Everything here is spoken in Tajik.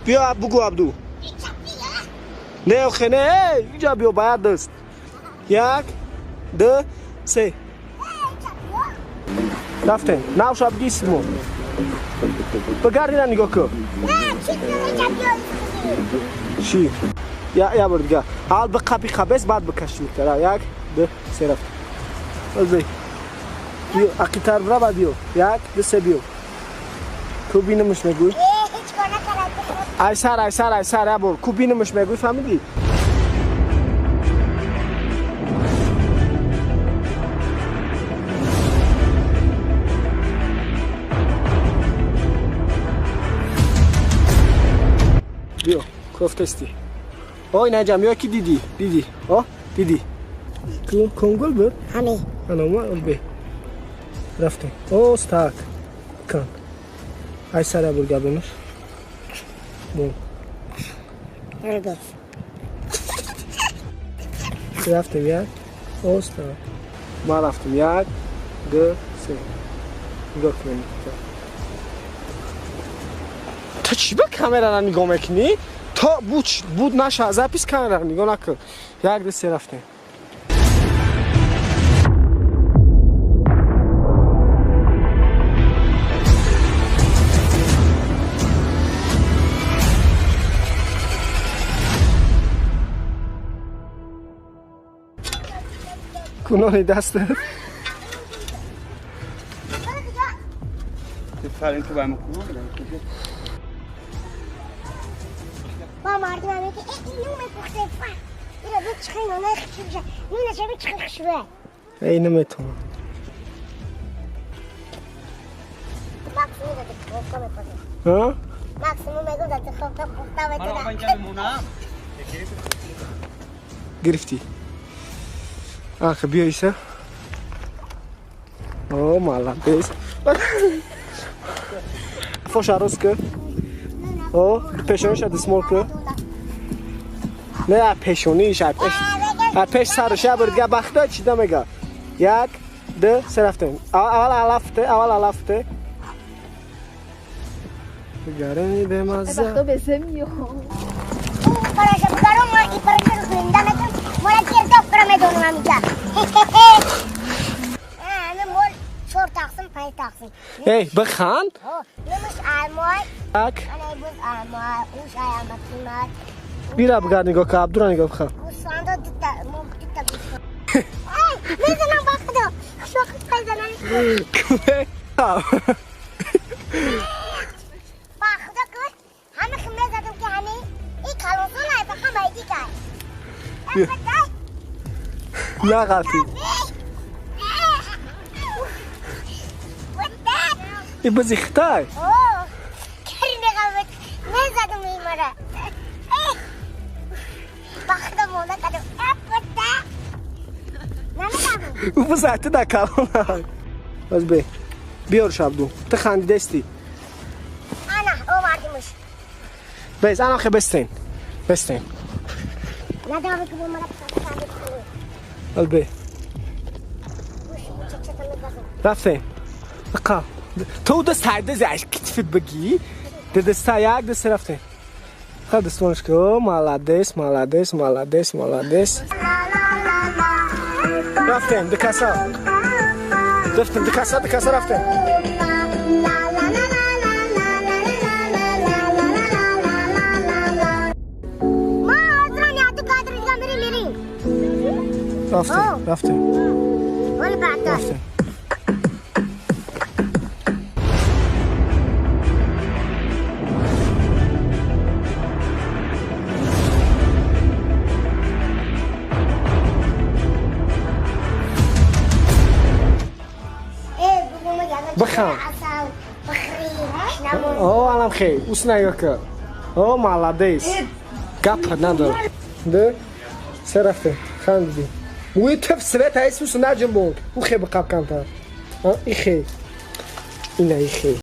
Биё, бугӯ, Абду. Не, охе, не, инҷа биё, ба як даст. Як, ду, се, рафтем. Навша бигисмо, бигардина, нигоҳ кун. Чӣ? Я бор дига аввал биқапи қабес, баъд бикаши митара. Як, ду, се, рафт. Биё, ақитар бира, баъд биё. Як, ду, се, биё. Ку бинамаш, мегӯй. Айсар, айсар, айсар, я бор ку бинамаш, мегӯй, фаҳмидӣ? Биё, кофтасти. Ой, наҷам, ё ки дидӣ, дидӣ, о, дидӣ, конгол буд. Ҳами. Анома бе, рафтем. О, стак кан, айсара бур, габинаш. Бон, рафтем. Як, оста, ман рафтем. Як, ду, се, нигоҳ кунем. Ту чӣ ба камерара нигоҳ мекунӣ? То буд буд наша запись, камерара нигоҳ накун. Як, ду, се, рафтем. Кунони дастат. با مردم هم که اینو میپخته اینا دو چخی نه خشب میشه نونه چه چخی خشبه. ای، نمیتونم. ماکسیموم داده پخته میپخته. ها. ماکسیموم میگم داده پخته پخته میتونه. گرفتی. آخه بیا ایسا. о, молодец. Фоша рост ки. О, пешониша дисмол ки. Не, пешониш, пеш, пеш сараш. Я бир дига бахта чида мега. Як, ду, се, рафтем. Аввал алафте, аввал алафте. Гарани бемазза. Бахто беземиё. Параша бугаром, ма и параша ру зинда мекун, мора гирдоб кара медонам ҳамиҷа. Ами мол чор тақсим, панҷ тақсим. Эй, биханд. Немуш алмой. Так. Ана буз алмой, уш аямакимат. Бира, бигард, нигоҳ ка, Абдура нигоҳ бихан. Гӯсфандо дута, мо дута гӯсфанд. Ай, мезанам ба худо. Хушвақт мезанам. Ба худо ку, ҳами хим мезадам ки ҳами и калонсон ай ба ҳама дигар. Нағалти. И бузи хитай. Кери неғавит. Мезадам имара. Ба худо монда кардам. Намедавам. Бузай ту да калона. Баз бе. Биёрш, Абду. Ту хандидасти. Ана, овардимуш. Бес, ана хе, бестен. Бестен. Надавам ки бо мара писанд. Албе. Рафтем. Ақа. Ту даст ҳайда заш китфит бигӣ. Даста як, даст, рафтем. Ха, дастонаш ки. Молодец, молодец, молодец, молодец. Рафтем, дикаса. Рафтем, дикаса, дикаса, рафтем. Ма ҳозирам, як ду кадр дига мирим, мирим. Рафтем, рафтем. Вали баъдтар. Рафтем. Биханд. Асал, бихри, намон. О, алам хей, ус нигоҳ кун. О, молодец. Гап надор. Ду, се, рафтем. Хандидӣ. Мӯи тиф свет ҳайс, ус наҷунбон. Ӯ хе биқаб камтар. Ихе. Ина ихе.